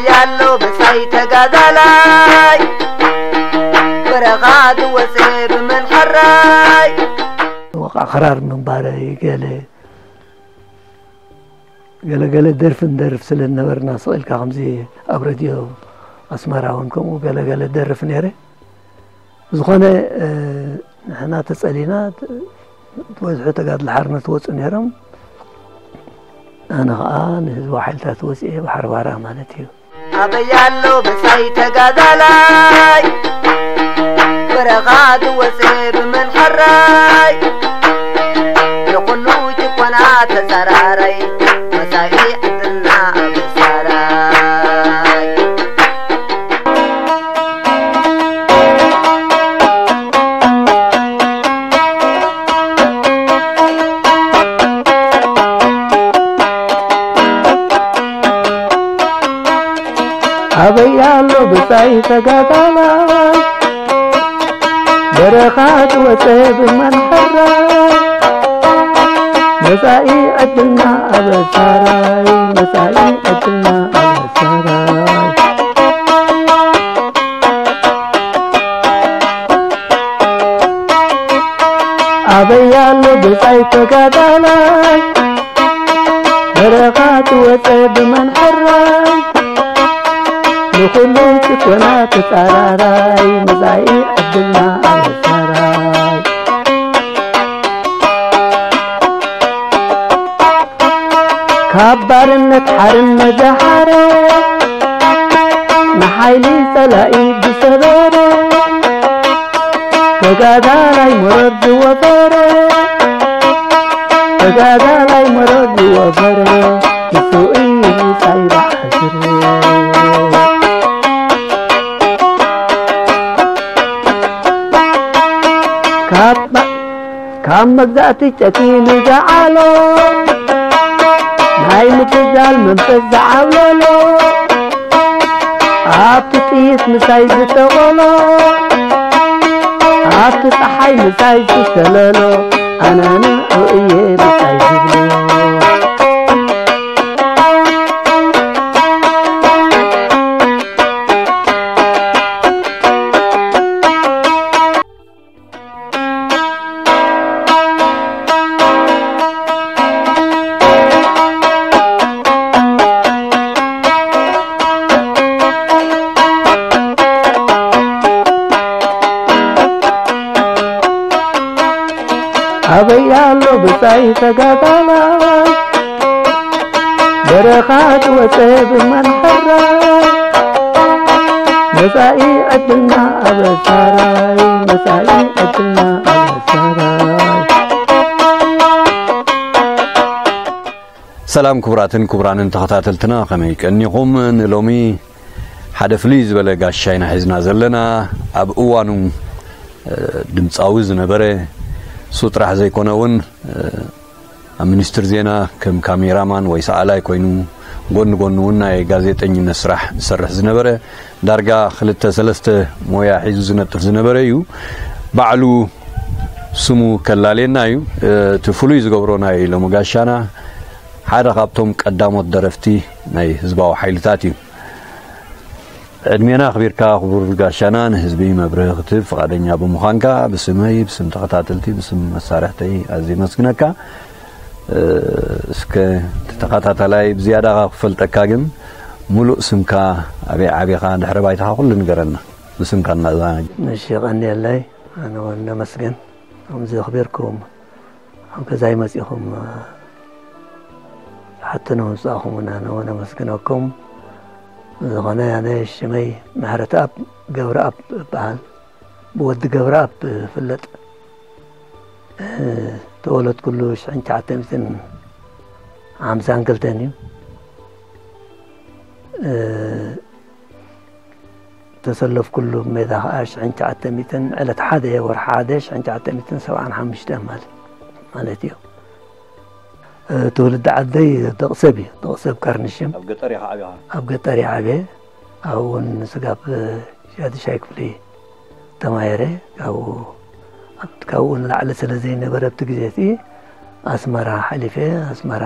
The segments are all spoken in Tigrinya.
ያለው ብጻይ ተጋዳላይ በረኻ ዝወፀ ብመን ሕራይ ወቃ ክራር ምንባረይ ገለ ገለገለ ደርፊ ንደርፍ ስለ ዝነበርና ስቕ ኢልካ ከምዚ ኣብ ረድዮ ኣስመራ እውን ከምኡ ገለገለ ደርፍ ነይረ። ዝኾነ ንሕና ተጸሊና ዝበዝሑ ተጋድሎ ሓርነት ወፁ ነይሮም። ኣነ ከዓ ንህዝባዊ ሓይልታት ወፅኤ ባሕርባራ ማለት እዩ። ኣበይ ኣሎ ብጻይ ተጋዳላይ በረኻ ዝወፀ ብመን ሕራይ ንኹሉ ጭቆና ተፃራራይ መጻኢ ዕድልና ኣብ ሳራይ ኣበይ ኣሎ ብጻይ ተጋዳላይ በረኻ ዝወፀ ብመን ሕራይ መጻኢ ዕድልና ኣበሳራይ መጻኢ ዕድልና ኣበሳራይ ኣበይ ኣሎ ብጻይ ተጋዳላይ በረኻ ትወፀ ብመን ሕራይ ንኹሉ ጭቆና ተፃራራይ መጻኢ ዕድልና ኣበሳራይ ካብ ባርነት ሓርነት ዝሓረ ንሓይሊ ጸላኢ ዝሰበረ ተጋዳላይ መረር ዝወፈረ ተጋዳላይ መረር ዝወፈረ ንሱ እዩ ብጻይ ዝሓስር ካብ ካብ መግዛእቲ ጨኪኑ ዝዓሎ ናይ ምትዛል መንፈስ ዝዓብለሎ ኣብቲ ጥይት ምሳይ ዝተቐሎ ኣብቲ ፀሓይ ምሳይ ዝተለሎ ኣነ ንዑ እየ ምሳይ ዝብሎ ኣበይ ኣሎ ብጻይ ተጋዳላይ በረኻ ዝወፀ ብመን ሕራይ መጻኢ ዕድልና ኣበሳራይ መጻኢ ዕድልና ኣበሳራይ ሰላም ክቡራትን ክቡራንን ተኸታተልትና ከመይ ቀኒኹም? ንሎሚ ሓደ ፍልይ ዝበለ ጋሻ ኢና ሒዝና ዘለና። ኣብ እዋኑ ድምፃዊ ዝነበረ እሱ ጥራሕ ዘይኮነ እውን ኣብ ሚኒስትር ዜና ከም ካሜራማን ወይ ሰኣላይ ኮይኑ ጎኒ ጎኒ እውን ናይ ጋዜጠኝነት ስራሕ ዝሰርሕ ዝነበረ ዳርጋ ክልተ ሰለስተ ሞያ ሒዙ ዝነጥፍ ዝነበረ እዩ። ባዕሉ ስሙ ከላልየና እዩ። እቲ ፍሉይ ዝገብሮ ናይ ሎሚ ጋሻና ሓደ ካብቶም ቀዳሞት ደረፍቲ ናይ ህዝባዊ ሓይልታት እዩ። ዕድሜና ኣኽቢርካ ክቡር ጋሻና ንህዝቢ መብርሂ ክትህብ ፍቓደኛ ብምዃንካ ብስመይ ብስም ተኸታተልቲ ብስም መሳርሕተይ ኣዝየ የመስግነካ። እስከ እቲ ተኸታታላይ ብዝያዳ ካብ ክፈልጠካ ግን ሙሉእ ስምካ ኣበይ ዓቢኻ ድሕረ ባይታኻ ኩሉ ንገረና ብስምካ እናዛ እሺ ቀንየለይ ኣነ እውን ነመስግን ከምዚ ኣኽቢርኩም ኣብ ገዛይ መጺኹም ሓትነ ምምጻእኹም ኣነ እውን ኣመስግነኩም ዝኾነ ኣነ ሽመይ ምሕረተኣብ ገብረኣብ እበሃል ብወዲ ገብረኣብ እፍለጥ ተወለድኩሉ ሽሕን ትሽዓተ ሚእትን ሓምሳን ክልተን እዩ ተሰለፍኩሉ ሜዳ ከዓ ሽሕን ትሽዓተ ሚእትን ዕለት ሓደ ወርሒ ሓደ ሽሕን ትሽዓተ ሚእትን ሰብዓን ሓሙሽተን ማለት ማለት እዩ ትውልዲ ዓደይ ደቕሰብ እዩ ደቕሰብ ካርንሽም ኣብ ገጠር ኢኻ ዓቢኻ ኣብ ገጠር ይዓበ ኣብኡ እውን ስጋብ ሻድሻይ ክፍሊ ተማሂረ ካብኡ ኣብቲ ካብኡ ንላዕሊ ስለ ዘይነበረ ኣብቲ ግዜ እቲ ኣስመራ ሓሊፈ ኣስመራ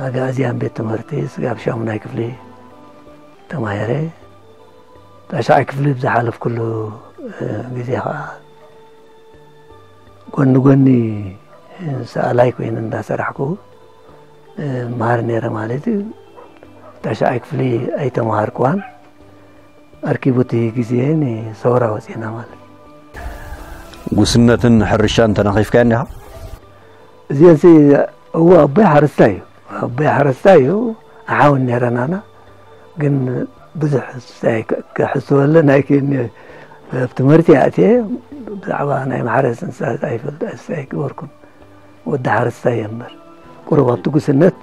ኣጋእዝያን ቤት ትምህርቲ ስጋብ ሻሙናይ ክፍሊ ተማሂረ። ታሽዓይ ክፍሊ ብዝሓለፍኩሉ ግዜ ከዓ ጎኒ ጎኒ ሰኣላይ ኮይነ እንዳሰራሕኩ መሃር ነይረ ማለት እዩ። ታሽዓይ ክፍሊ ኣይተምሃርኩዋን። ኣርኪቡ እቲ ግዜ ንሰውራ ወፂና ማለት እዩ። ጉስነትን ሕርሻን ተነኺፍካዮ እንዲኻ? እዚአንሲ እዎ ኣቦይ ሓረስታይ እዩ። ኣቦይ ሓረስታይ እዩ። ኣሓውን ነይረናና። ግን ብዙሕ ክሕስበለን ኣይክእልኒ። ኣብ ትምህርቲ ኣእትየ ብዛዕባ ናይ ማሕረስ እንስሳት ኣይፈልጥ ኣይገበርኩን። ወዲ ሓረስታይ እየ እምበር ቁሩብ ኣብቲ ጉስነት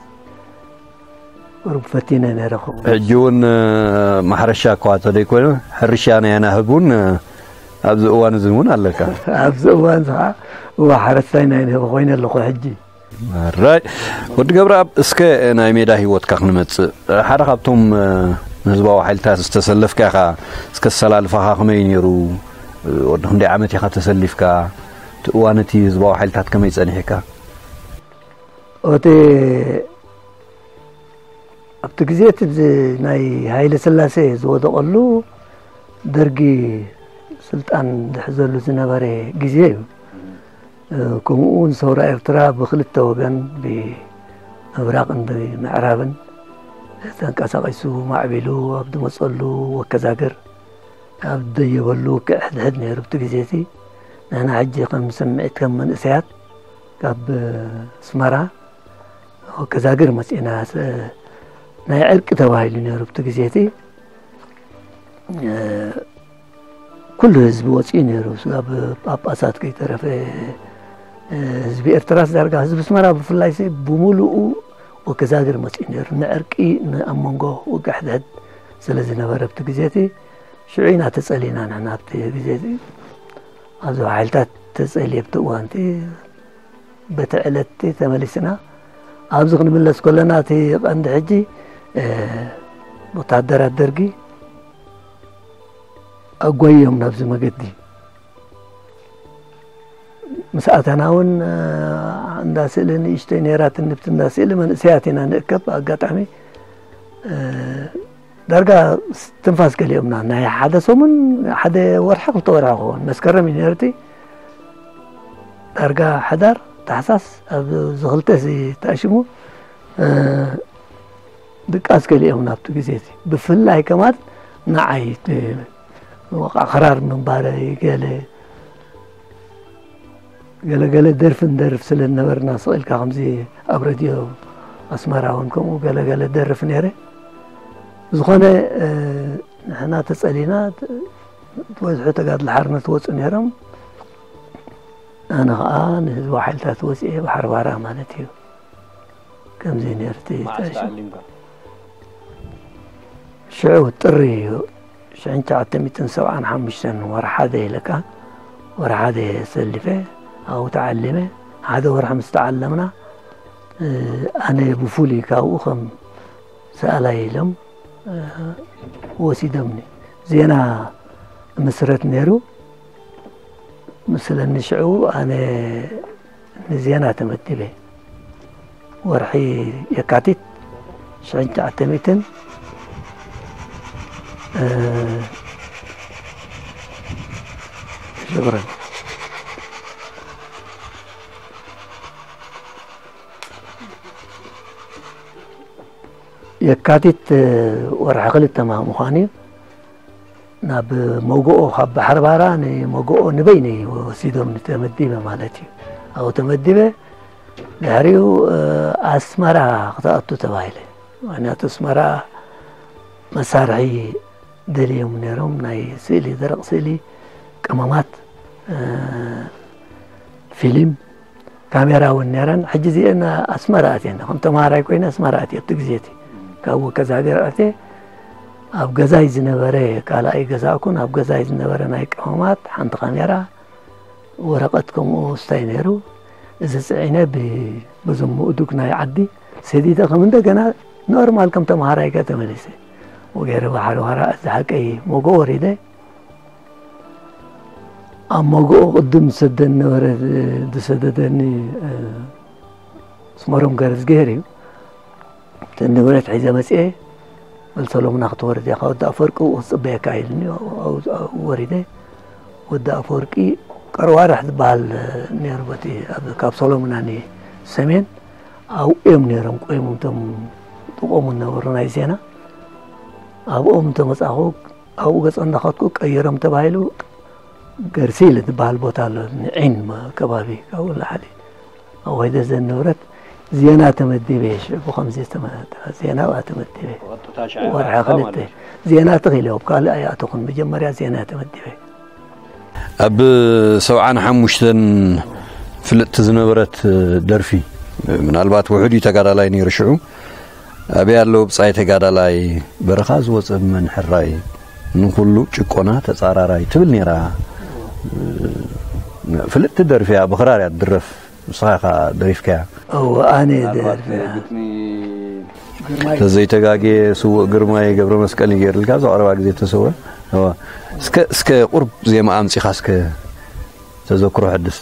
ቁሩብ ፈቲነ ነይረ ክኸውን። ሕጂ እውን ማሕረሻ እኳ ተደይኮይኑ ሕርሻ ናይ ኣናህብ እውን ኣብዚ እዋን እዚ እውን ኣለካ። ኣብዚ እዋን እዚ ከዓ እዋ ሓረስታይ ናይ ንህቢ ኮይነ ኣለኹ ሕጂ። ራይ ወዲ ገብረኣብ፣ እስከ ናይ ሜዳ ህይወትካ ክንመጽእ፣ ሓደ ካብቶም ንህዝባዊ ሓይልታት ዝተሰለፍካ ኢኻ። እስከ ኣሰላልፋኻ ከመይ ነይሩ? ወዲ ክንደይ ዓመት ኢኻ ተሰሊፍካ? እቲ እዋን እቲ ህዝባዊ ሓይልታት ከመይ ጸኒሕካ? እቲ ኣብቲ ግዜ እቲ ናይ ሃይለ ስላሴ ዝወደቐሉ፣ ደርጊ ስልጣን ዝሕዘሉ ዝነበረ ግዜ እዩ። ከምኡ እውን ሰውራ ኤርትራ ብክልተ ወገን፣ ብምብራቕን ብምዕራብን ተንቀሳቒሱ ማዕቢሉ ኣብ ዝመፀሉ ወከዛግር ኣብ ደየበሉ ክሕድሕድ ነይሩ። ኣብቲ ግዜ እቲ ንሕና ሕጂ ከም ስምዒት ከም መንእሰያት ካብ ኣስመራ ወከዛግር መፂና፣ ናይ ዕርቂ ተባሂሉ ነይሩ። ኣብቲ ግዜ እቲ ኩሉ ህዝቢ ወፂኡ ነይሩ። ስጋብ ጳጳሳት ከይተረፈ ህዝቢ ኤርትራስ ዳርጋ ህዝቢ ኣስመራ ብፍላይ ሲ ብሙሉኡ ወከዛግር መፂኡ ነይሩ። ንዕርቂ ን-፣ ኣብ መንጎ ውግእ ሕድሕድ ስለ ዝነበረ ኣብቲ ግዜ እቲ ሽዑ ኢና ተፀሊና ንሕና ኣብቲ ግዜ እዚ። ኣብዚ ሓይልታት ተፀልየ ኣብቲ እዋን እቲ በቲ ዕለት እቲ ተመሊስና። ኣብዚ ክንምለስ ከለና እቲ ቀንዲ ሕጂ ወታደራት ደርጊ ኣጓዮም ናብዚ መገዲ ምስ ኣተና እውን እንዳ ስእሊ ንእሽተይ ነይራ ትንብቲ እንዳ ስእሊ መንእሰያት ኢና ንእከብ ኣጋጣሚ ዳርጋ ትንፋስ ገሊኦምና ናይ ሓደ ሰሙን ሓደ ወርሒ ክልተ ወርሒ ክኸውን መስከረም እዩ ነርቲ ዳርጋ ሕዳር ታሕሳስ ኣብ ዝኽልተ ተኣሽሙ ድቃስ ገሊኦም ናብቲ ግዜ እቲ ብፍላይ ከማን ንዓይ ወቃ ክራር ምንባረይ ገለ ገለገለ ደርፊ ንደርፍ ስለ ዝነበርና ስቕ ኢልካ ከምዚ ኣብ ረድዮ ኣስመራ እውን ከምኡ ገለገለ ደርፍ ነይረ። ዝኾነ ንሕና ተፀሊና ዝበዝሑ ተጋድሎ ሓርነት ወፁ ነይሮም። ኣነ ከዓ ንህዝባዊ ሓይልታት ወፂኤ ባሕሪ ባራ ማለት እዩ። ከምዚ ነርቲ ሽዑ ጥሪ እዩ ሽሕን ትሽዓተ ሚእትን ሰብዓን ሓሙሽተን ወርሓ ሓደ ኢለካ ወርሓ ሓደ ሰሊፈ ኣብኡ ተዓሊመ ሓደ ወርሒ ምስ ተዓለምና ኣነ ብፍሉይ ካብኡ ከም ሰኣላይ ኢሎም ወሲዶምኒ ዜና ምስረት ነይሩ ምስለኒ ሽዑ ኣነ ንዜና ተመዲበ ወርሒ የካቲት ሽሕን ትሽዓተ ሚእትን ሽብረን የካቲት ወርሒ ክልተ ምዃኑ እዩ ናብ መጎኦ ካብ ባሕሪ ባራ ንመጎኦ ንበይነይ ወሲዶም ተመዲበ ማለት እዩ ኣብኡ ተመዲበ ድሕሪኡ ኣስመራ ክትኣቱ ተባሂለ ምክንያቱ ኣስመራ መሳርሒ ደልዮም ነይሮም ናይ ስእሊ ደረቕ ስእሊ ቀመማት ፊልም ካሜራ እውን ነይረን ሕጂ እዚአን ኣስመራ ኣትየን ከም ተምሃራይ ኮይነ ኣስመራ ኣትየ ኣብቲ ግዜ እቲ ካብ ወከዛገር ኣትየ ኣብ ገዛይ ዝነበረ ካልኣይ ገዛእኩን ኣብ ገዛይ ዝነበረ ናይ ቀመማት ሓንቲ ካሜራ ወረቐት ከምኡ ስታይ ነይሩ እዚ ፅዒነ ብብዙም ምእዱግ ናይ ዓዲ ሰዲደ ከም እንደገና ኖርማል ከም ተምሃራይ ገ ተመሊሰ ወገይረ ባሕሪ ዋራ እዚ ሓቀይ ሞጎ ወሪደ ኣብ ሞጎኡ ቅድም ዝሰደኒ ነበረ ዝሰደደኒ ስመሮም ገረዝግሄር እዩ እቲ ንብረት ሒዘ መፅኤ በል ሰሎሙና ክትወርድ ኢኻ፣ ወዲ ኣፈወርቂ ኣብኡ ክጽበየካ ኢሉኒ። ኣብኡ፣ ኣብኡ ወሪደ። ወዲ ኣፈወርቂ ቀርዋርሕ ዝበሃል ነይሩ፣ በቲ ኣብ፣ ካብ ሰሎሙና ንሰሜን ኣብኡ እዮም ነይሮም ቆይሞም እቶም ጥቖሙ ዝነበሩ ናይ ዜና። ኣብኦም እንተመጻኹ፣ ኣብኡ ገጾም እናኸድኩ ቀይሮም ተባሂሉ፣ ገርሲል ዝበሃል ቦታ ኣሎ፣ ንዒን መ-፣ ከባቢ፣ ካብኡ ላዕሊ። ኣብ ወይደ ዘን ንብረት ዜና ተመዲበ፣ ሽዑ ብኸምዚ ዝተመ-፣ ዜና ኣብኣ ተመዲበ። ብቐጥታ ሻዕብያ ወርሒ ኣትኻ ክልተ ማለት እዩ። ዜና ተኺለ፣ ኣብ ካልእ ኣይኣተኹን፣ መጀመርያ ዜና ተመዲበ። ኣብ ሰብዓን ሓሙሽተን ፍልጥቲ ዝነበረት ደርፊ፣ ምናልባት ውሑድ እዩ ተጋዳላይ ነይሩ ሽዑ። ኣበይ ኣሎ ብጻይ ተጋዳላይ፣ በረኻ ዝወጸ ብመን ሕራይ፣ ንኹሉ ጭቆና ተጻራራይ ትብል ነይራ። ፍልጥቲ ደርፊ እያ፣ ብኽራር እያ ትድረፍ። ንስኻ ኢኻ ደሪፍካያ። እወ፣ ኣነ ምናልባት ደርፊ እያ። ግጥሚ ተዘይተጋግየ ስዉእ ግርማይ ገብረ መስቀል እዩ ገይሩልካ፣ እዛ ቀረባ ግዜ ተሰወ። እወ። እስከ፣ እስከ ቁርብ ዜማ ኣምጺኻ እስከ ተዘክሮ ሕድስ።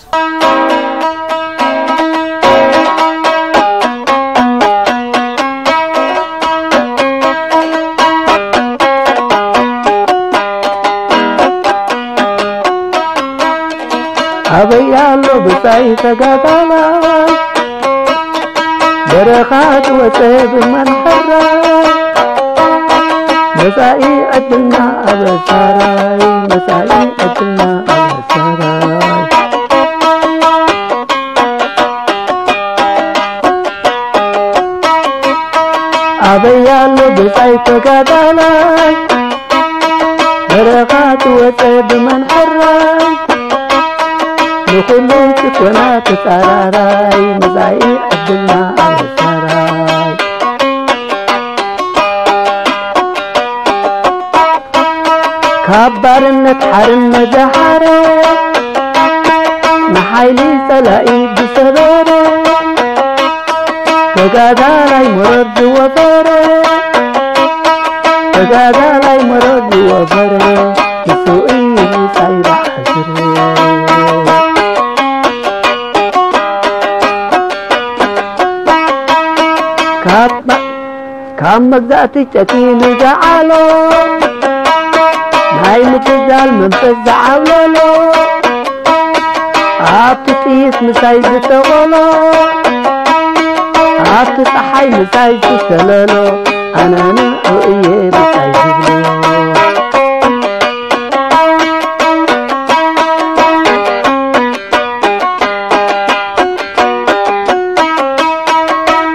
ኣበይ ኣሎ ብጻይ ተጋዳላይ፣ በረኻ ዝወጸ ብመን ሕራይ፣ መጻኢ ዕድልና ኣበሳራይ፣ መጻኢ ዕድልና ኣበሳራይ። ኣበይ ኣሎ ብጻይ ተጋዳላይ፣ በረኻ ትወጸ ብመን ሕራይ፣ ንኹሉ ጭቆና ተጻራራይ፣ መጻኢ ዕድልና ኣበሳራይ። ካብ ባርነት ሓርነት ዝሓረ፣ ንሓይሊ ጸላኢ ዝሰበረ፣ ተጋዳላይ መረብ ዝወፈረ፣ ተጋዳላይ መረብ ዝወፈረ፣ ንሱ እዩ ብጻይ በዓል ስረ። ካብ ካብ መግዛእቲ ጨኪኑ ዝዓሎ፣ ናይ ምትዛል መንፈስ ዝዓብለሎ፣ ኣብቲ ጥይት ምሳይ ዝተቐሎ፣ ኣብቲ ጸሓይ ምሳይ ዝተለሎ፣ ኣነ ንዑ እየ ምሳይ ዝብሎ።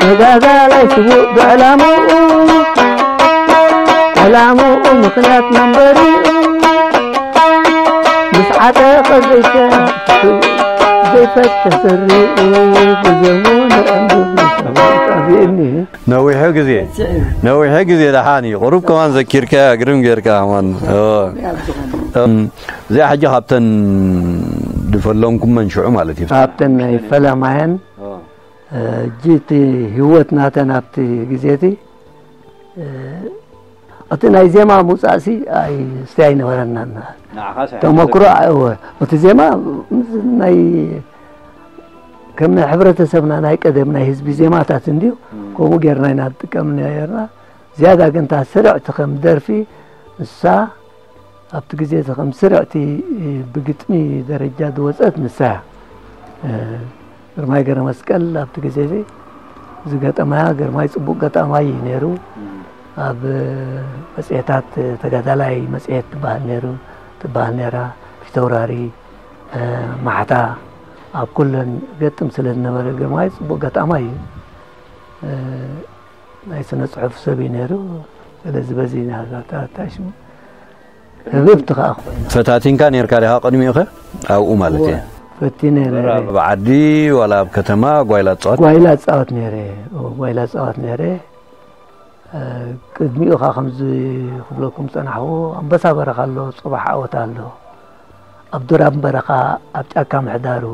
ተጋዳላይ ስዉእ ብዕላምኡ፣ ዕላምኡ ምኽንያት መንበሪኡ፣ ምስ ዓጠቐ ዘይፈ-፣ ዘይፈትሕ ስሪኡ፣ ብዘሙ ንዕንዱ ጠፊእኒ። ነዊሑ ግዜ፣ ነዊሑ ግዜ ደሓን እዩ። ቁሩብ ከማን ዘኪርካያ ግርም ጌርካ ከማን። እወ። እም፣ እዚኣ ሕጂ ካብተን ዝፈለምኩመን ሽዑ ማለት እዩ። ካብተን ናይ ፈለማየን፣ እወ። እ፣ ሕጂ እቲ ህይወት ናተን ኣብቲ ግዜ እቲ፣ እ፣ እቲ ናይ ዜማ ምውጻእሲ ኣይ-፣ እስቲ ኣይነበረናን። ንዓኻስ ተመክሮ ኣይነበረካን? እወ። እቲ ዜማ ምስ ናይ፣ ከም ናይ ሕብረተሰብና ናይ ቀደም ናይ ህዝቢ ዜማታት እንድዩ፣ እም። ከምኡ ጌርና ኢና ንጥቀም ነይርና። ዝያዳ ግን እታ ስርዕቲ ከም ደርፊ፣ ንሳ ኣብቲ ግዜ እቲ ከም ስርዕቲ ብግጥሚ ደረጃ ዝወጸት ንሳ እያ። ግርማይ ገረመስቀል ኣብቲ ግዜ እዚ ዝገጠማ፣ ግርማይ ጽቡቕ ገጣማይ እዩ ነይሩ። እም። ኣብ መጽሔታት ተጋዳላይ መጽሔት ትበሃል ነይሩ፣ ትበሃል ነይራ፣ ፊተውራሪ፣ ማሕታ፣ ኣብ ኩለን ገጥም ስለ ዝነበረ ግርማይ ጽቡቕ ገጣማይ እዩ። ናይ ስነ ጽሑፍ ሰብ እዩ ነይሩ። ስለዚ በዚ ናዛታት ሽሙ ህብብቲ ከኣ ኮይኑ። ፈታቲንካ ኔርካ ዲኻ ቅድሚኡ ኸ? ኣብኡ ማለት እየ። ፈቲነ ነይረ። ኣብ ዓዲ ዋላ ኣብ ከተማ ጓይላ ትጻወት? ጓይላ እጻወት ነይረ። ኦ፣ ጓይላ እጻወት ነይረ። እ፣ ቅድሚኡ ኸኣ ከምዚ ክብለኩም ጸናሕዎ፣ ኣንበሳ በረኻ ኣሎ፣ ጽባሕ ዓወት ኣሎ። ኣብ ዱራም በረኻ፣ ኣብ ጫካ ምሕዳሩ፣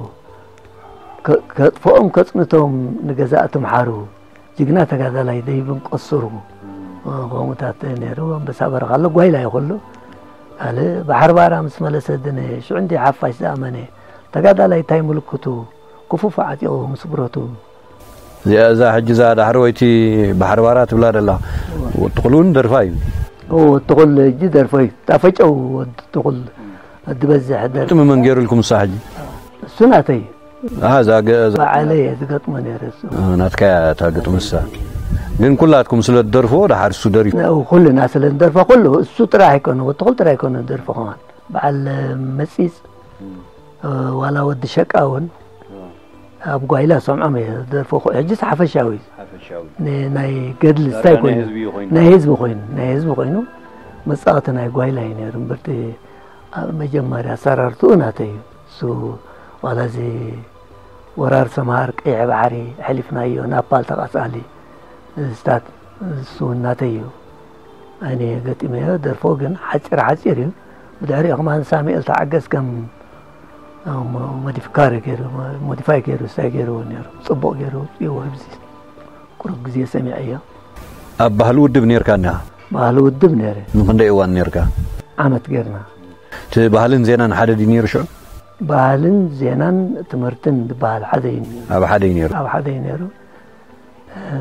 ከ-፣ ከጥፍኦም ከጽንቶም ንገዛእቲ ምሓሩ። ጅግና ተጋዳላይ ደይብን ቀስሩ፣ ከምኡታት ነይሩ። ኣንበሳ በረኻ ኣሎ፣ ጓይላ እዩ ኩሉ። ካልእ ባሕሪ ባራ ምስ መለሰ ድነ፣ ሽዑ እንዲ ሓፋሽ ዝኣመነ ተጋዳላይ እንታይ ምልክቱ? ክፉፍ ዓጢቑ ምስ ብረቱ። እዚኣ፣ እዛ ሕጂ እዛ ዳሕረወይቲ ባሕሪ ባራ ትብላ ደላ፣ ወዲ ትኹል እውን ደርፋ እዩ። ወዲ ትኹል ሕጂ ደርፎ እዩ። ጣፈጨው ወዲ ትኹል ዝበዝሕ ደርፊ። ግጥሚ መን ገይሩልኩም እሳ ሕጂ? እሱ ናተይ እዩ። ኣሃ፣ እዛ ገ- እዛ- ባዕለይ እየ ዝገጥሞ ነይረ እሱ። እ፣ ናትካ እያ እታ ግጥሚ እሳ። ግን ኩላትኩም ስለ ትደርፍዎ ደሓር እሱ ደሪፉ። ኩልና ስለ ንደርፎ ኩሉ እሱ ጥራሕ ኣይኮነ፣ ወዲ ትኹል ጥራሕ ኣይኮነ ደርፎ ከማን። በዓል መፂፅ፣ እ፣ ዋላ ወዲ ሸቃ እውን ኣብ ጓይላ ሰምዖም እየ ዝደርፎ። ኩ- ሕጂስ ሓፈሻዊ እዩ። ን- ናይ ገድሊ ስታይ ኮይኑ ናይ ህዝቢ ኮይኑ ናይ ህዝቢ ኮይኑ መፃወቲ ናይ ጓይላ እዩ ነይሩ። እምበርቲ ኣብ መጀመርያ ኣሰራርትኡ ናተይ እዩ። እሱ ዋላ እዚ ወራር ሰምሃር ቀይሕ ባሕሪ ኣሕሊፍናዮ፣ ናፓል ተቓፃሊ፣ እዝታት እሱ እውን ናተይ እዩ። ኣነ ገጢመዮ። ደርፎ ግን ሓፂር ሓፂር እዩ። ብድሕሪኡ ከማን ሳሙኤል ተዓገስ ከም ሞዲፊካሪ ገይሩ፣ ሞዲፋይ ገይሩ፣ ስታይ ገይርዎ ነይሩ። ፅቡቕ ገይሩ ውፅእዎ። ኣብዚ ቁሩብ ግዜ ሰሚዐዮ። ኣብ ባህሊ ውድብ ነይርካ እንዲኻ? ባህሊ ውድብ ነይረ። ንክንደይ እዋን ነይርካ? ዓመት ጌርና። እቲ ባህልን ዜናን ሓደ ድዩ ነይሩ ሽዑ? ባህልን ዜናን ትምህርትን ዝበሃል ሓደ እዩ ነይሩ። ኣብ ሓደ እዩ ነይሩ። ኣብ ሓደ እዩ ነይሩ። እ፣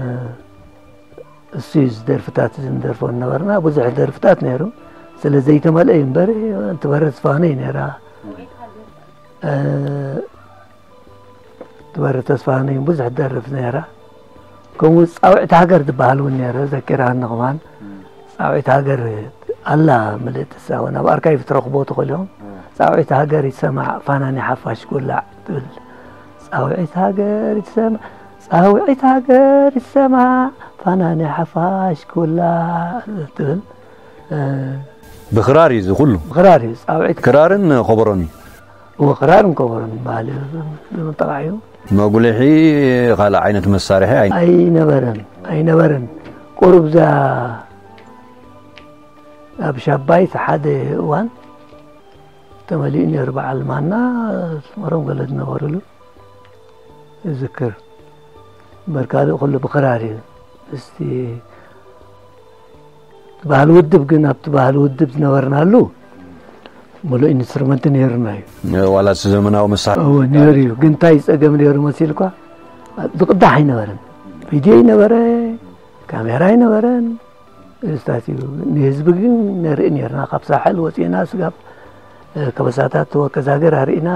እሱ እዩ ደርፍታት ዝንደርፎ ነበርና። ብዙሕ ደርፍታት ነይሩ። ስለ ዘይተመልአ እዩ እምበር፣ ትበረ ተስፋሁነይ ነይራ። እ፣ ትበረ ተስፋሁነይ ብዙሕ ደርፍ ነይራ። ከምኡ ጻውዒት ሃገር ዝበሃል እውን ነይረ፣ ዘኪራኒ ከማን። ጻውዒት ሃገር ኣላ ምልእቲ እሳ እውን ኣብ ኣርካይቭ ትረኽቦ ትኽእል ኢኹም። ጻውዒት ሃገር ይሰማዕ፣ ፋናኒ ሓፋሽ ኩላዕ ትብል። ጻውዒት ሃገር ይሰማዕ፣ ጻውዒት ሃገር ይሰማዕ፣ ፋናኒ ሓፋሽ ኩላዕ ትብል። እ፣ ብኽራር እዩ እዚ ኩሉ። ብኽራር እዩ ጻውዒት። ክራርን ኮበሮን እዩ። እወ፣ ክራርን ኮበሮን ይበሃል እዩ። ብምጥቓዕ እዩ። መጉልሒ ካልእ ዓይነት መሳርሒ ኣይ- ኣይነበረን፣ ኣይነበረን። ቁሩብ እዛ ኣብ ሻባይት ሓደ እዋን ተመሊኡ ነይሩ። በዓል ማና ስመሮም ገለ ዝነበሩሉ እዝክር። እምበር ካልእ ኩሉ ብኽራር እዩ። እስቲ ባህሊ ውድብ ግን ኣብቲ ባህሊ ውድብ ዝነበርናሉ ሙሉእ ኢንስትሩመንት ነይሩና እዩ። ዋላ እቲ ዘመናዊ መሳርሒ። እወ፣ ነይሩ እዩ። ግን እንታይ ጸገም ነይሩ መሲልኳ? ዝቕዳሕ ኣይነበረን። ቪድዮ ኣይነበረ፣ ካሜራ ኣይነበረን። እዝታት እዩ። ንህዝቢ ግን ነርኢ ነይርና። ካብ ሳሕል ወፂእና ስጋብ፣ እ፣ ከበሳታት ወከዛገር ኣርኢና፣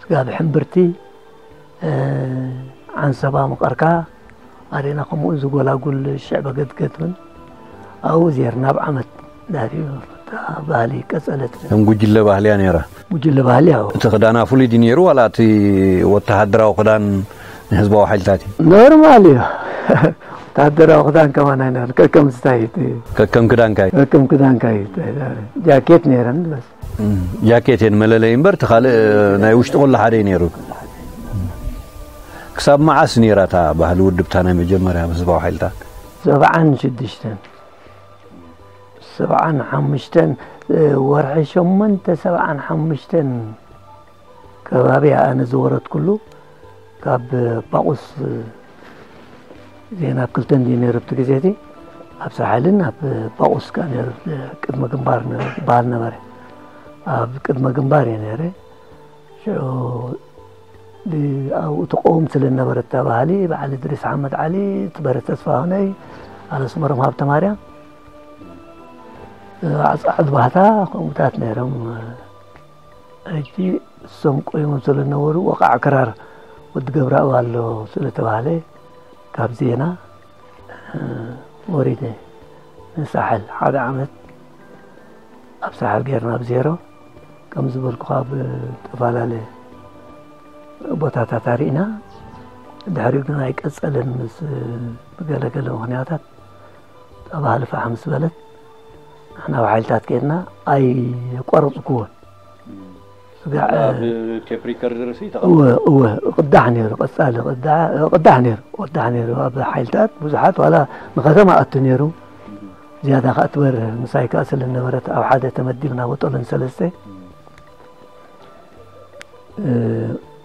ስጋብ ሕምብርቲ፣ እ፣ ዓንሰባ መቐርካ ኣርኢና፣ ከምኡ ዝጎላጉል ሽዕ በገድገድ እውን ኣብኡ ዜርና ኣብ ዓመት ዳርዩ እታ ባህሊ ቀጸለት። ከም ጉጅለ ባህሊ እያ ነይራ። ጉጅለ ባህሊ፣ ያው። እቲ ክዳና ፍሉይ ድዩ ነይሩ ዋላ እቲ ወተሃደራዊ ክዳን ንህዝባዊ ሓይልታት እዩ? ኖርማል እዩ። ወተሃደራዊ ክዳን ከማን ኣይነበረን። ከከም ስታይ እቲ ከከም ክዳንካ እዩ። ከከም ክዳንካ እዩ። ጃኬት ነይረን በስ። እም፣ ጃኬት እየን መለለይ እምበር እቲ ካልእ ናይ ውሽጢ ኩሉ ሓደ እዩ ነይሩ። ክሳብ መዓስ ነይራ እታ ባህሊ ውድብታ ናይ መጀመርያ ህዝባዊ ሓይልታት? ሰብዓን ሽዱሽተን። ሰብዓን ሓሙሽተን፣ እ፣ ወርሒ ሸሞንተ ሰብዓን ሓሙሽተን ከባቢ ኣነ ዝወረድኩሉ ካብ ጳቑስ ዜና ኣብ ክልተ እንድዩ ነይሩ ኣብቲ ግዜ እቲ። ኣብ ሳሕልን ኣብ ጳቑስ ከኣ ነይሩ፣ ቅድመ ግንባር ነ-፣ ዝበሃል ነበረ። ኣብ ቅድመ ግንባር እየ ነይረ። ሽዑ ብ-፣ ኣብኡ ትቀውም ስለ ነበረት እታ ባህሊ፣ በዓል እድሪስ ሓመድ ዓሊ፣ ትበረ ተስፋሁነይ፣ ኣለስመሮም ሃብተማርያም፣ ኣጻዕድ ባህታ ከምኡታት ነይሮም። ሕጂ እሶም ቆይሞም ስለ ዝነበሩ፣ ወቓዕ ክራር ወዲ ገብረኣብ ኣሎ ስለ ተባህለ፣ ካብ ዜና፣ እ፣ ወሪደ ንሳሕል ሓደ ዓመት ኣብ ሳሕል ጌርና ኣብ ዜሮ፣ ከም ዝበልኩኻ፣ ብዝተፈላለየ ቦታታት ኣርኢና፣ ድሕሪኡ ግን ኣይቀጸለን። ምስ፣ ብገለገለ ምኽንያታት፣ እታ ባህሊ ፋሕ ምስ በለት፣ ንሕና ብሓይልታት ኬድና ኣይቆረጽኩዎን። ስጋዕ፣ ኣብ ቴፕ ሪከርድ ርእሲ እወ፣ ተቐምጠ? እወ፣ ቅዳሕ ነይሩ፣ ቀጻሊ ቅዳሕ፣ ቅዳሕ ነይሩ፣ ቅዳሕ ነይሩ። ኣብ ሓይልታት ብዙሓት ዋላ ንከተማ ኣቱ ነይሩ። ዝያዳ ከኣ ትበርህ፣ ምሳይ ከኣ ስለ ነበረት ኣብ ሓደ ተመዲብና ወጠሎን ሰለስተ፣ እ፣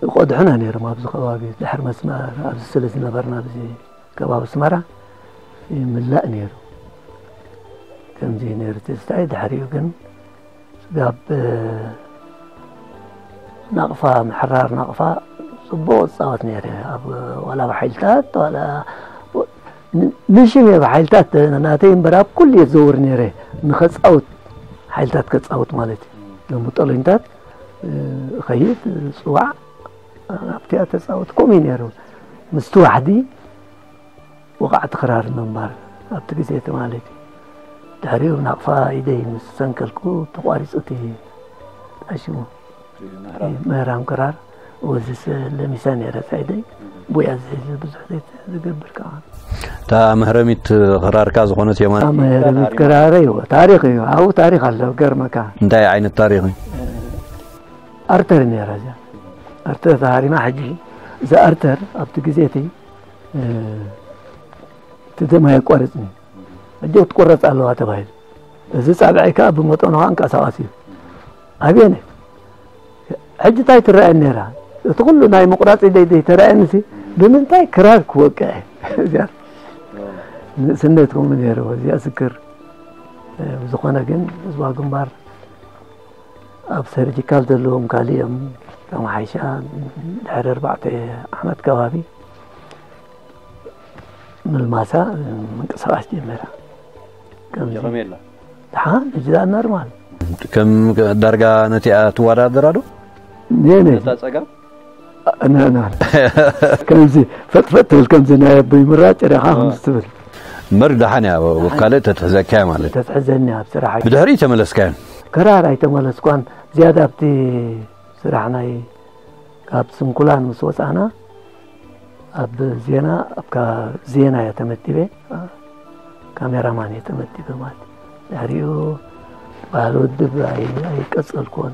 ይቐድሑና ነይሮም ኣብዚ ከባቢ፣ ድሕሪ መስመር ኣብዚ ስለ ዝነበርና፣ ኣብዚ ከባቢ ኣስመራ ይምላእ ነይሩ። ከምዚ ነይሩ ትዝታይ። ድሕሪኡ ግን ስጋብ ናቕፋ፣ ምሕራር ናቕፋ ጽቡቕ እጻወት ነይረ። ኣብ ዋላ ብሓይልታት፣ ዋላ ንሽም እየ ብሓይልታት ናተይ እምበር ኣብ ኩሉ እየ ዝዘውር ነይረ። ንኸፃውት ሓይልታት ከፃውት ማለት እዩ። ሎሚ ጦለኝታት እኸይድ ፅዋዕ ኣብቲኣ ተፃወት ከምኡ እዩ ነይሩ። ምስቲ ዋሕዲ ወቓዕቲ ክራር ምንባር ኣብቲ ግዜ እቲ ማለት እዩ። ድሕሪኡ ናቕፋ ኢደይ ምስ ሰንከልኩ ተቋሪፁ እቲ ኣሽሙ ምህራም ክራር ወዝስ ለሚሳ ነይረ ሳይደይ። ቡያ ዝሕዚ ብዙሕ ዘይት ዝገብር ከዓ እታ መህረሚት ክራርካ ዝኾነት የማን መህረሚት ክራረ እዩ። ታሪኽ እዩ ኣብኡ ታሪኽ ኣሎ ገርመካ። እንታይ ዓይነት ታሪኽ እዩ? ኣርተር ነይራ እዚኣ። ኣርተር ተሃሪማ ሕጂ እዛ ኣርተር ኣብቲ ግዜ እቲ እቲ ደማ የቋርፅኒ ሕጂ ክትቆረፅ ኣለዋ ተባሂሉ። እዚ ፃብዐይ ከዓ ብመጠኑ ከዓ እንቀሳቐስ እዩ። ኣብየነ ሕጂ እንታይ ትረኣየኒ ነይራ? እቲ ኩሉ ናይ ምቁራፅ ኢደይ ዘይተረኣየኒ ሲ ብምንታይ ክራር ክወቅዐ እዚኣ ንእስነት ከምኡ ነይሩ እዚኣ ስክር ብዝኾነ ግን ህዝባዊ ግንባር ኣብ ሰርጂካል ዘለዎም ካልእ እዮም ተመሓይሻ ድሕሪ ኣርባዕተ ዓመት ከባቢ ምልማሳ ምንቅስቃስ ጀመረ። ከምዚ ጀኸሜላ። ደሓን እዚ ደኣ ኖርማል። ከም ዳርጋ ነቲኣ ትወዳደራ ዶ? ኔ ኔ ነታ ጸጋም? ና ና ከምዚ ፈጥፈጥ ትብል ከምዚ ናይ ኣቦይ ምራ ጭሪኻ አ። ከምዚ ትብል። እምበር ደሓን እያ፣ ኣብ ካልእ ተትሕዘካ እያ ማለት። ተትሕዘኒ ኣብ ስራሕ። ብድሕሪኡ ተመለስካዮ? ክራር ኣይተመለስኳን። ዝያዳ ኣብቲ ስራሕ ናይ ካብ ስንኩላን ምስ ወጻእና ኣብ ዜና ኣብ ካ- ዜና እየ ተመዲበ። ካሜራማን እየ ተመዲበ ማለት እዩ። ድሕሪኡ ባህሊ ውድብ ኣይ- ኣይቀጸልኩዎን።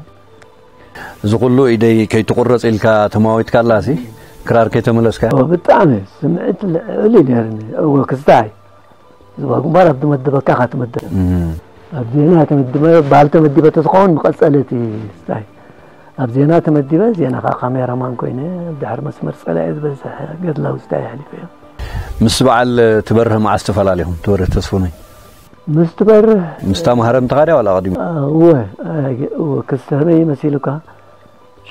እዚ ኩሉ ኢደይ ከይትቁረጽ ኢልካ ተማዊትካ ኣላሲ ክራር ከይተመለስካ? ኦ፣ ብጣዕሚ ስምዒት ልዕል እዩ ነይርኒ። እወ፣ ክስታይ ዝባ ግንባር ኣብ ትመድበካ ኢኻ ትመድብ። እም። ኣብ ዜና ተመዲበ፣ ባህሊ ተመዲበ ተዝኸውን መቐጸሊ እቲ ስታይ። ኣብ ዜና ተመዲበ፣ ዜና ከዓ ካሜራማን ኮይነ፣ ድሕሪ መስመር ጸላኢ ዝበዝሕ ገድላዊ ስታይ ኣሕሊፈ እየ። ምስ በዓል ትበርህ መዓስ ተፈላለኹም? ትበርህ ተስፉነኝ? ምስ ትበርህ ምስታ ማህረምትኻ ድያ ዋላ ኣቐዲሙ? እወ፣ እወ፣ ክስተመይ መሲሉካ።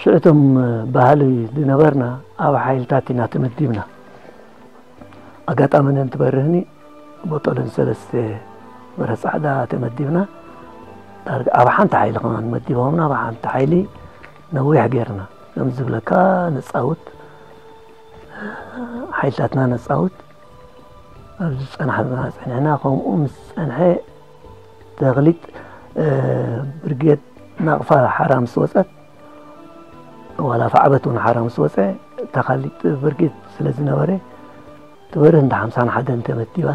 ሽዕቶም ባህሊ ዝነበርና ኣብ ሓይልታት ኢና ተመዲብና። ኣጋጣሚ ነን ትበርህኒ ቦጦለን ሰለስተ በረ ጻዕዳ ተመዲብና። ዳርጋ ኣብ ሓንቲ ሓይሊ ከማን መዲቦምና፣ ኣብ ሓንቲ ሓይሊ ነዊሕ ጌርና። ከም ዝብለካ ነጻውት፣ ሓይልታትና ነጻውት። ኣብዚ ዝጸናሕና ጸኒሕና፣ ከምኡ ምስ ጸንሐ ተኽሊጥ፣ እ፣ ብርጌድ ናቕፋ ሓራ ምስ ወጸት፣ ዋላ ፋዕበት እውን ሓራ ምስ ወጸ፣ ተኻሊጥ ብርጌድ ስለ ዝነበረ፣ ትበርህ እንዳ ሓምሳን ሓደን ተመዲባ፣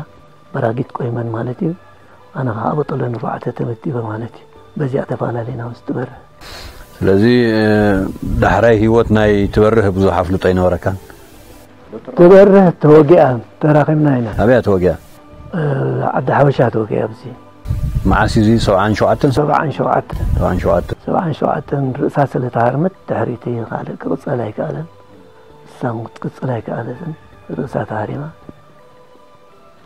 በራጊት ቆይመን ማለት እዩ። ኣነ ኸዓ በጠሎ ንርባዕተ ተመዲበ ማለት እዩ። በዚኣ ተፈላለና ምስ ትበርህ። ስለዚ፣ እ፣ ዳሕራይ ህይወት ናይ ትበርህ ብዙሕ ኣፍልጦ ኣይነበረካን? ትበርህ ተወጊኣ፣ ተራኺብና ኢና። ኣበይ እያ ተወጊኣ? እ፣ ዓዲ ሓበሻ ተወጊኣ ኣብዚ። መዓስ እዩ እዚ? ሰብዓን ሸውዓተን? ሰብዓን ሸውዓተን። ሰብዓን ሸውዓተን። ሰብዓን ሸውዓተን ርእሳ ስለ ተሃርመት፣ ድሕሪቲ ካልእ ክቕጸል ኣይከኣለን። ንሳ እውን ክትቅጽል ኣይከኣለትን። ርእሳ ተሃሪማ።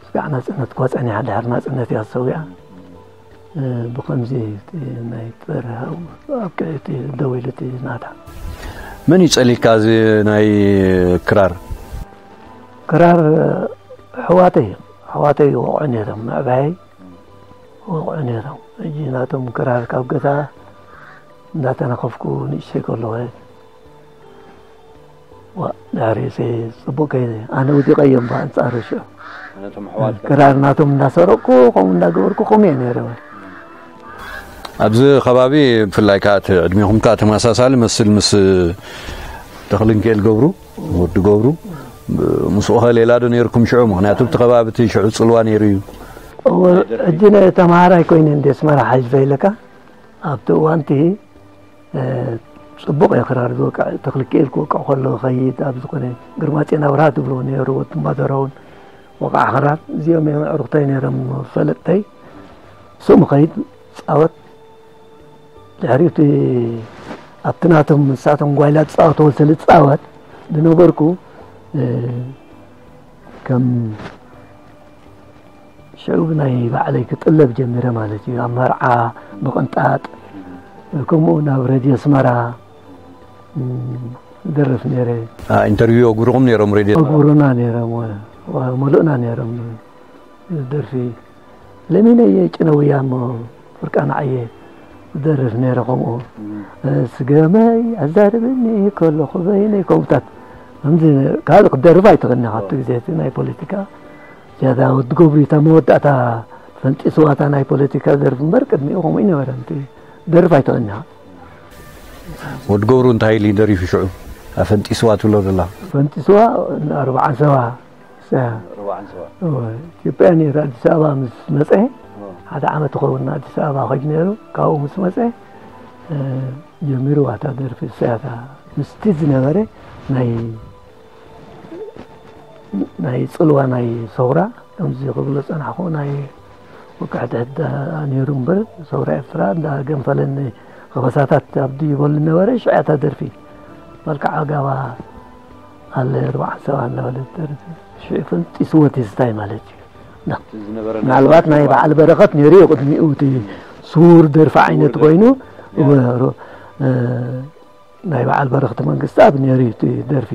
ስጋዕ ናጽነት እኳ ጸኒሓ፣ ድሕሪ ናጽነት እያ ተሰዊኣ። እ፣ ብኸምዚ እቲ ናይ ትበርህ ኣብ ቅዒ እቲ ደው ኢሉ እቲ ናታ። መን እዩ ጸሊካ እዚ ናይ ክራር? ክራር፣ እ፣ ኣሕዋተይ እዮም። ኣሕዋተይ ይወቕዑ ነይሮም። ምዕባየይ ይወቕዑ ነይሮም። ሕጂ ናቶም ክራር ካብ ገዛ እንዳተነኸፍኩ ንእሽተይ ከለኹ፣ ዋ፣ ድሕሪኡሲ ጽቡቕ ከይደ፣ ኣነ ውዲቐዮም ብኣንጻሩ ሽዑ። ነቶም ኣሕዋትካ? ክራር ናቶም እንዳሰረቕኩ፣ ከምኡ እንዳገበርኩ፣ ከምኡ እየ ነይረ። ኣብዚ ከባቢ ብፍላይ ከኣ እቲ ዕድሜኹም ከኣ ተመሳሳሊ መስል ምስ ተኽልንክኤል ገብሩ፣ ወዲ ገብሩ፣ ምስኡ ከ ሌላ ዶ ነይርኩም ሽዑ? ምኽንያቱ ኣብቲ ከባቢ እቲ ሽዑ ጽልዋ ነይሩ እዩ። እወ፣ ሕጂ ነ-፣ ተምሃራይ ኮይነ እንደ ኣስመራ ሓሊፈ ኢለካ፣ ኣብቲ እዋንቲ እ፣ ጽቡቕ እየ ክራር ዝወቅዕ፣ ተኽልኪኤል ክወቅዕ ከሎ እኸይድ፣ ኣብ ዝኾነ ግርማጼን ኣብርሃ ትብልዎ ነይሩ፣ ወዲ እምባደራ እውን ወቃዒ ክራር፣ እዚኦም እዮም ኣዕሩኽተይ ነይሮም፣ ፈለጥተይ። እሶም እኸይድ፣ ጻወት፣ ድሕሪኡ እቲ ኣብቲ ናቶም ንሳቶም ጓይላ ዝጻወትዎ ስለ ዝጻወት ዝነበርኩ፣ እ፣ ከም ሽዑ ናይ ባዕለይ ክጥለብ ጀሚረ ማለት እዩ። ኣብ መርዓ ምቕንጣጥ፣ ከምኡ ናብ ሬድዮ ኣስመራ፣ እም፣ ዝደርፍ ነይረ። አ፣ ኢንተርቪው የጉርኹም ነይሮም ሬድዮ ኣስመራ? የጉሩና ነይሮም። ሙሉእና ነይሮም ደርፊ። ለሚነየ ጭነውያ እሞ ፍርቃ ንዓየ ዝደርፍ ነይረ። ከምኡ ስገመይ ኣዛርብኒ ከለኹ በይነይ ከምኡታት ከምዚ ካልእ ክደርፍ ኣይትኽእልን ኢኻ። ኣብቲ ግዜ እቲ ናይ ፖለቲካ ዝያዳ ወዲ ገብሩ እታ መወዳእታ ፈንጢስዋ እታ ናይ ፖለቲካ ደርፊ እምበር ቅድሚኡ ከምኡ ኣይነበረን። እቲ ደርፍ ኣይትኽእልን ኢኻ። ወዲ ገብሩ እንታይ ኢሉ ደሪፉ ሽዑ? ኣፈንጢስዋ ትብሎ ዘላ። ፈንጢስዋ ኣርባዓን ሰባ ኢትዮጵያ ነይሩ። ኣዲስ ኣበባ ምስ መፀ ሓደ ዓመት ይኸውን ኣዲስ ኣበባ ከይዱ ነይሩ። ካብኡ ምስ መፀ ጀሚሩ ዋታ ደርፊ ሰያታ ምስቲ ዝነበረ ናይ ናይ ፅልዋ ናይ ሰውራ ከምዚ ክብሎ ፀናሕኩ። ናይ ወቃዕቲ ሕዳ ነይሩ እምበር ሰውራ ኤርትራ እንዳ ገንፈለኒ ከበሳታት ኣብዲ ይበሉ ነበረ። ሽዕያታ ደርፊ መልክዓ ጋባ ኣለ ኣርባዓን ሰባ እንዳበለ ደርፊ ሽዑ ፈንጢስዎ እቲ ስታይ ማለት እዩ። ምናልባት ናይ በዓል በረኸት ነይሩ እዩ ቅድሚኡ እቲ ስውር ደርፊ ዓይነት ኮይኑ ናይ በዓል በረኸት መንግስቲ ኣብ ነይሩ እዩ እቲ ደርፊ።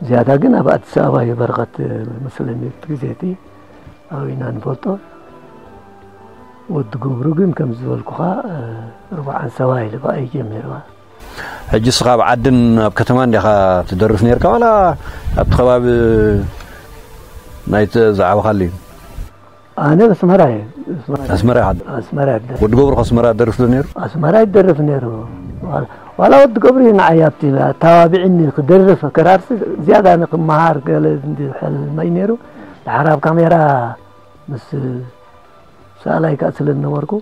ዝያዳ ግን ኣብ ኣዲስ ኣበባ እዩ በረኸት መስለኒ እቲ ግዜ እቲ ኣበይና ንፈልጦ። ወዲ ገብሩ ግን ከም ዝበልኩኻ ኣርባዓን ሰባ ኢሉ ብኣይ ጀሚርዋ። ሕጂ እስኻ ኣብ ዓድን ኣብ ከተማን ዲኻ ትደርፍ ነርካ ዋላ ኣብቲ ከባቢ ናይቲ ዝዓበኻሉ እዩ? ኣነ ኣስመራ እየ። ኣስመራ ኢኻ? ኣስመራ እየ። ወዲ ገብሩ ከስመራ ደርፍ ዶ ነይሩ? ኣስመራ ይደርፍ ነይሩ። ዋላ ወዲ ገብሩ እዩ ንዓይ ኣብቲ ኣተባቢዕኒ ክደርፍ ክራርሲ ዝያዳ ንክመሃር ገለ እንዲ ሕልመይ ነይሩ። ድሓር ኣብ ካሜራ ምስ ሰኣላይ ከኣ ስለ ዝነበርኩ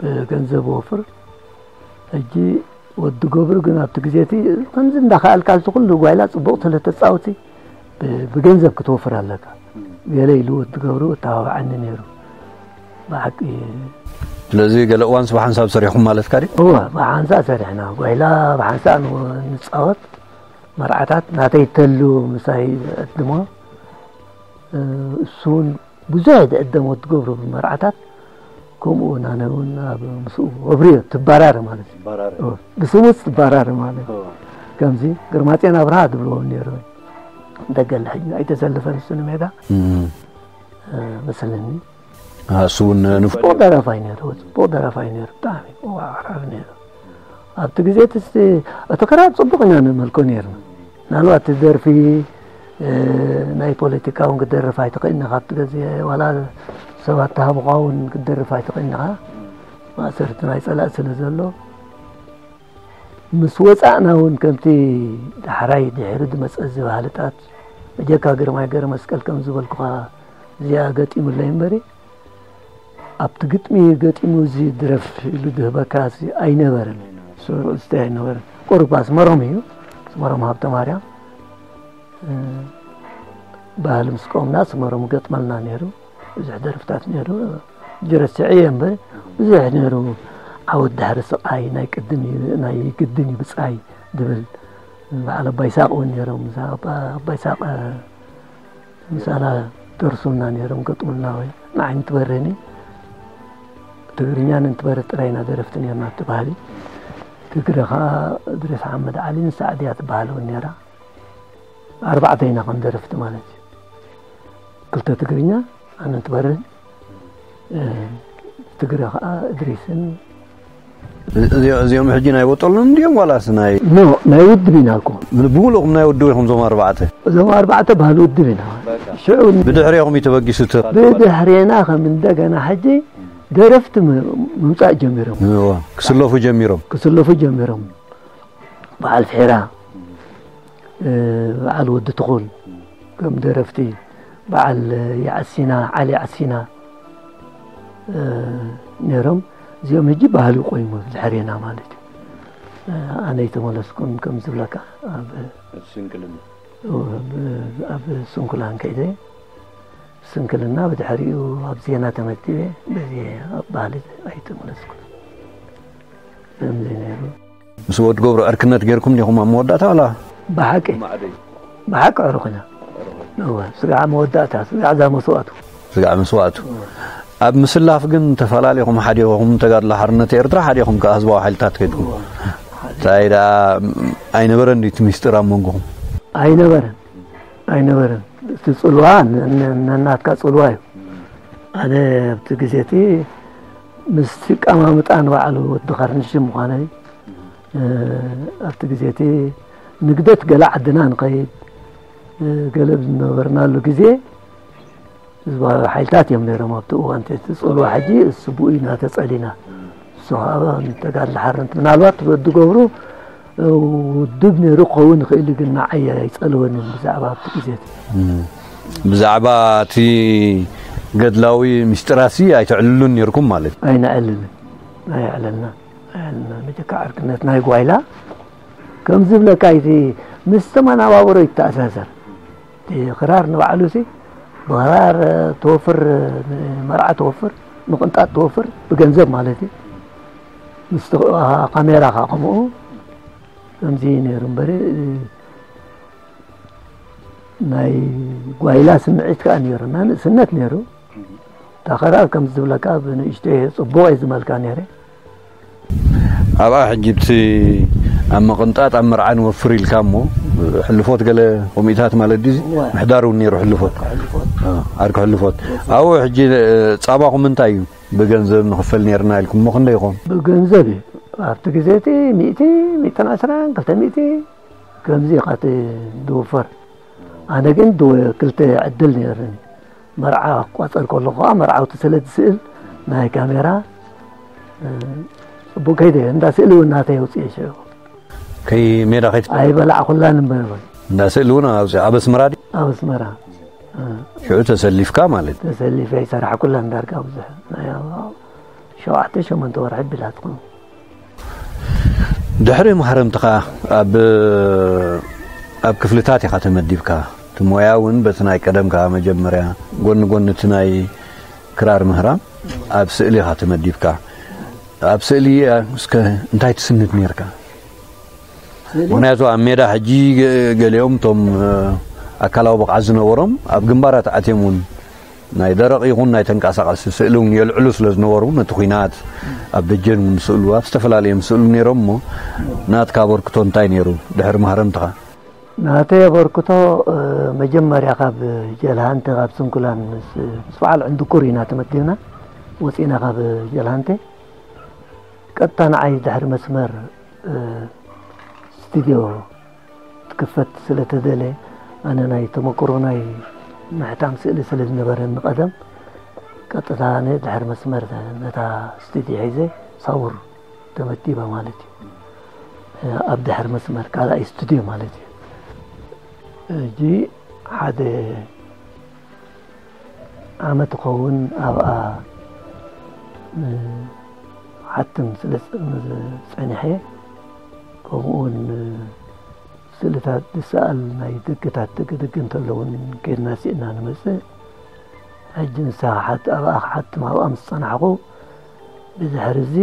ብገንዘብ ወፍር። ሕጂ ወዲ ገብሩ ግን ኣብቲ ግዜ እቲ ከምዚ እንዳኸኣልካ እቲ ኩሉ ጓይላ ጽቡቕ ስለ ተጻውቲ ብ- ብገንዘብ ክትወፍር ኣለካ። ገለ ኢሉ ወዲ ገብሩ እተባብዓኒ ነይሩ። ብሓቂ ስለዚ ገለ እዋንስ ብሓንሳብ ሰሪሕኩም ማለትካ ድዩ? እወ ብሓንሳእ ሰሪሕና ጓይላ ብሓንሳእ ን- ንጻወት መርዓታት ናተይ ተሉ ምሳይ ዕድሞ እሱ እውን ብዙሕ ዝዕደም ወዲ ገብሩ ብመርዓታት ከምኡ ናነ እውን ኣብ ምስኡ ወብርዮ ትባራረ ማለት እዩ። ብስሙስ ትባራረ ማለት ከምዚ ግርማፅዮን ኣብርሃ ትብልዎ ነይሩ። ደገለ ሕጂ ኣይተሰልፈን እሱ ንሜዳ መስለኒ። እሱ እውን ንፉዕ ደራፋይ ነይሩ፣ ፅቡቕ ደራፋይ ነይሩ፣ ብጣዕሚ ኣዕራቢ ነይሩ። ኣብቲ ግዜ እቲ እቲ ክራር ፅቡቕ ኢና ነመልኮ ነይርና። ምናልባት እቲ ደርፊ ናይ ፖለቲካ እውን ክትደርፍ ኣይትኽእልን ኢኻ። ኣብቲ ግዜ ዋላ ሰባት ተሃቡኻ እውን ክትደርፍ ኣይትኽእልን ኢኻ። ማእሰርቲ ናይ ፀላእ ስለ ዘሎ ምስ ወፃእና እውን ከምቲ ዳሕራይ ድሕሪ ዝመፀ ዝበሃልታት በጀካ ግርማይ ገረ መስቀል ከም ዝበልኩኻ እዚኣ ገጢሙለይ እምበሪ ኣብቲ ግጥሚ ገጢሙ እዚ ድረፍ ኢሉ ዝህበካ ኣይነበረን። ስሩዕ ዝታይ ኣይነበረን። ቁሩብ ኣስመሮም እዩ። ኣስመሮም ሃብተ ማርያም ባህሊ ምስ ቆምና ኣስመሮም ገጥመልና ነይሩ። ብዙሕ ደርፍታት ነይሩ። ጅረስዒ እየ እምበር ብዙሕ ነይሩ። ዓወት ድሕሪ ስቓይ ናይ ቅድም እዩ ናይ ግድን እዩ ብፃይ ዝብል በዓል ኣባይ ሳቅ እውን ነይሮም። ኣባይ ሳቅ ምሳና ደርሱልና ነይሮም ገጥሙልና ወይ ንዓይ እንትበረኒ ትግርኛ ንንትበረ ጥራይና ደረፍቲ ነርና እቲ ባህሊ። ትግረ ከዓ እድሪስ ሓመድ ዓሊን ሳዕድያ ትበሃል እውን ነራ። ኣርባዕተ ኢና ከም ደረፍቲ ማለት እዩ። ክልተ ትግርኛ ኣነ እንትበርን ትግረ ከዓ እድሪስን እዚኦም ሕጂ ናይ ወጠሎም እንዲኦም ዋላስ ናይ ኖ ናይ ውድብ ኢና እኮ። ብሙሉእኩም ናይ ውድብ ኢኹም እዞም ኣርባዕተ? እዞም ኣርባዕተ ባህሊ ውድብ ኢና። ሽዑ ብድሕሪኹም እዩ ተበጊሱ እቲ ብድሕሬና ከም እንደገና ሕጂ ደረፍቲ ምምፃእ ጀሚሮም። እዋ፣ ክስለፉ ጀሚሮም። ክስለፉ ጀሚሮም። በዓል ፍሒራ፣ በዓል ወዲ ትኹል ከም ደረፍቲ በዓል የዓሲና ዓሊ ዓሲና ነይሮም። እዚኦም ሕጂ ባህሊ ቆይሙ ድሕሬና ማለት እዩ። ኣነ ይተመለስኩን ከም ዝብለካ ኣብ ስንክልና ኣብ ስንኩላን ከይደ ስንክልና ብድሕሪኡ ኣብ ዜና ተመዲበ በዚ ኣብ ባህሊ ኣይተመለስኩን። ከምዚ ነይሩ። ምስ ወዲ ገብሩ ዕርክነት ጌርኩም ዲኹም ኣብ መወዳእታ ዋላ? ብሓቂ ብሓቂ ዕሩኽ ኢና። እወ፣ ስጋዕ መወዳእታ፣ ስጋዕ እዛ መስዋእቱ። ስጋዕ መስዋእቱ። ኣብ ምስላፍ ግን ተፈላለኹም፣ ሓደ ኢኹም ተጋድሎ ሓርነት ኤርትራ፣ ሓደ ኢኹም ከኣ ህዝባዊ ሓይልታት ከይድኩም። እንታይ ደኣ ኣይነበረን ድዩ እቲ ሚስጥር ኣብ መንጎኹም? ኣይነበረን፣ ኣይነበረን። እቲ ጽልዋ ን- ን- ነናትካ ጽልዋ እዩ። ኣነ ኣብቲ ግዜ እቲ ምስቲ ቀማምጣ ንባዕሉ ወዲ ካርንሽ ምዃነይ፣ እ፣ ኣብቲ ግዜ እቲ ንግደት ገለ ዓድና ንኸይድ፣ እ፣ ገለ ዝነበርናሉ ግዜ ህዝባዊ ሓይልታት እዮም ነይሮም ኣብቲ እዋን እቲ ጽልዋ። ሕጂ እሱ ብኡ ኢና ተጸሊና። እሱ ከዓ ንተጋድሎ ሓርነት ምናልባት ወዲ ገብሩ ውድብ ነይሩ ክኸውን ይኽእል እዩ፣ ግን ንዓይ ኣይጸልወንን ብዛዕባ ኣብቲ ግዜ እቲ። እም። ብዛዕባ እቲ ገድላዊ ምስጢራሲ ኣይተዕልሉን ነይርኩም ማለት እዩ? ኣይነዕልልን። ኣይዕለልና። ኣይዕለልና። መጀካ ዕርክነት ናይ ጓይላ ከም ዝብለካ እቲ ምስ ተመናባብሮ ይተኣሳሰር። እቲ ክራር ንባዕሉ ሲ ብክራር ትወፍር፣ ንመርዓ ትወፍር፣ ምቕንጣጥ ትወፍር፣ ብገንዘብ ማለት እዩ። ምስ ተ- ካሜራ ከዓ ከምኡ ከምዚ ነይሩ እምበር፣ ናይ ጓይላ ስምዒት ከዓ ነይሩና፣ ንእስነት ነይሩ። እታ ክራር ከም ዝብለካ ብንእሽተይ ጽቡቕ እየ ዝመልካ ነይረ። ኣብኣ ሕጂ ብቲ ኣብ ምቕንጣጥ ኣብ መርዓ ንወፍር ኢልካ እሞ፣ ሕልፎት ገለ ኮሚታት ማለት ድዩ? እወ። ምሕዳር እውን ነይሩ ሕልፎት። ሕልፎት። አ፣ ዓርኪ ሕልፎት። ኣብኡ ሕጂ፣ እ፣ ጻባኹም እንታይ እዩ? ብገንዘብ ንኽፈል ነይርና ኢልኩም እሞ ክንደይ ይኾን? ብገንዘብ እዩ። ኣብቲ ግዜ እቲ ሚእቲ፣ ሚእትን ዕስራን፣ ክልተ ሚእቲ ከምዚ ኢኻ እቲ ዝውፈር። ኣነ ግን ድወ ክልተ ዕድል ነይርኒ። መርዓ ክቋጸር ከሎ ከኣ መርዓውቲ ስለ ዝስእል ናይ ካሜራ፣ እ፣ ጽቡቅ ከይደ እንዳ ስእሊ እውን ናተይ ኣውጽኤ ሽዑ። ከይ ሜዳ ከይት- ኣይበላዕኩላን እምበር እውን። እንዳ ስእሊ እውን ኣውጽኤ። ኣብ ኣስመራ ድዩ? ኣብ ኣስመራ። እ። ሽዑ ተሰሊፍካ ማለት? ተሰሊፈ ይሰራሕኩላን ዳርጋ ብዙሕ። ናይ ኣብ ሸውዓተ ሸሞንተ ወርሒ ቢላ ትኾን። ድሕሪ ማህረምትኻ ኣብ፣ ኣብ ክፍልታት ኢኻ ተመዲብካ። እቲ ሞያ እውን በቲ ናይ ቀደምካ መጀመርያ፣ ጎኒ ጎኒ እቲ ናይ ክራር ምህራም፣ ኣብ ስእሊ ኢኻ ተመዲብካ። ኣብ ስእሊ እስከ እንታይ ትስንድ ነይርካ? ስእሊ? ምኽንያቱ ኣብ ሜዳ ሕጂ ገ-፣ ገሊኦም እቶም፣ እ፣ ኣካላዊ ብቕዓት ዝነበሮም ኣብ ግንባራት ኣትዮም እውን ናይ ደረቕ ይኹን ናይ ተንቀሳቐሲ ስእሊ እውን የልዕሉ ስለ ዝነበሩ፣ ነቲ ኲናት ኣብ ደጀን እውን ስእሉ፣ ኣብ ዝተፈላለየ ስእሉ ነይሮም እሞ፣ ናትካ ኣበርክቶ እንታይ ነይሩ ድሕሪ ማህረምትኻ? ናተይ ኣበርክቶ፣ እ፣ መጀመርያ ካብ ጀልሃንተ፣ ካብ ስንኩላን ምስ፣ ምስ በዓል ዕንድኩር ኢና ተመዲብና፣ ወፂና ካብ ጀልሃንተ። ቀጥታ ንዓይ ድሕሪ መስመር፣ እ፣ ስቱድዮ ትክፈት ስለ ተደለ፣ ኣነ ናይ ተመክሮ ናይ ምሕታም ስእሊ ስለ ዝነበረኒ ቀደም፣ ቀጥታ ኣነ ድሕሪ መስመር ነታ ስቱድዮ ሒዘ ሳውር ተመዲበ ማለት እዩ። እ፣ ኣብ ድሕሪ መስመር ካልኣይ ስቱድዮ ማለት እዩ። ሕጂ ሓደ ዓመት ይኸውን ኣብኣ፣ እ፣ ሓትም ስለ ዝጸ-፣ ዝጸኒሐ፣ ከምኡውን ስእልታት ዝሰኣል ናይ ደገታት ደገ ደገ እንተሎ እውን ከይድና ስኢና ንመጽእ። ሕጂ ንሳ ክሓት-፣ ኣብኣ ክሓትም ኣብኣ ምስ ጸናሕኩ፣ ብድሕሪ እዚ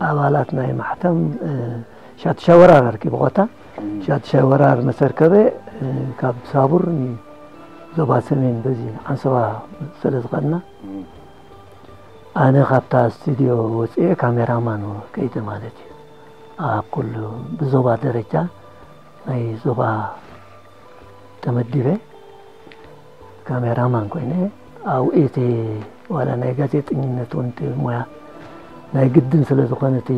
ኣባላት ናይ ማሕተም፣ እ፣ ሻትሻይ ወራር ኣርኪቡ ኾታ። ሻትሻይ ወራር መሰርከበ፣ እ፣ ካብ ሳቡር ንዞባ ሰሜን በዚ ዓንሰባ ስለ ዝኸድና፣ ኣነ ካብታ ስቱድዮ ወፅኤ ካሜራማን ከይደ ማለት እዩ። ኣብ ኩሉ ብዞባ ደረጃ ናይ ዞባ ተመዲበ ካሜራማን ኮይነ፣ ኣብኡ እቲ ዋላ ናይ ጋዜጠኝነት እውን እቲ ሞያ ናይ ግድን ስለ ዝኾነ፣ እቲ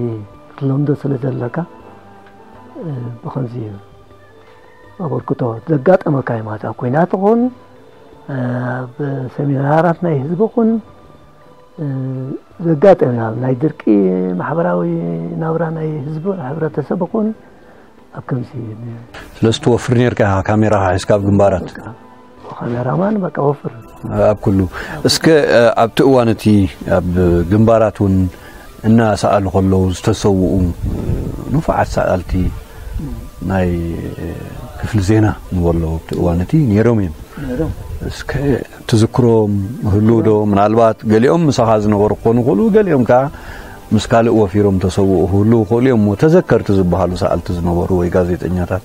ክትለምዶ ስለ ዘለካ፣ እ፣ ብኸምዚ እዩ ኣበርክቶ ዘጋጠመካ እዩ ማለት፣ ኣብ ኲናት ይኹን፣ እ፣ ኣብ ሰሚናራት ናይ ህዝቢ ይኹን፣ እ፣ ዘጋጠመ፣ ኣብ ናይ ድርቂ ማሕበራዊ ናብራ ናይ ህዝቢ፣ ሕብረተሰብ ይኹን፣ ኣብ ከምዚ እዩ። ስለዚ ትወፍር ነርካ ኢኻ፣ ካሜራኻ ሒዝካ ኣብ ግንባራት? በቃ፣ ካሜራማን በቃ ወፍር። ኣብ ኩሉ። እስከ፣ እ፣ ኣብቲ እዋን እቲ ኣብ ግንባራት እውን እናሰኣሉ ከለዉ ዝተሰውኡ፣ እ፣ ንፉዓት ሰኣልቲ ናይ፣ እ፣ ክፍሊ ዜና ንበሎ ኣብቲ እዋን እቲ ነይሮም እዮም። ነይሮም። እስከ ትዝክሮም ህልው ዶ? ምናልባት ገሊኦም ምሳኻ ዝነበሩ ክኾኑ ይኽእሉ፣ ገሊኦም ከኣ ምስ ካልእ ወፊሮም ተሰውኡ ክህልዉ ይኽእሉ እዮም። እሞ ተዘከርቲ ዝበሃሉ ሰኣልቲ ዝነበሩ ወይ ጋዜጠኛታት?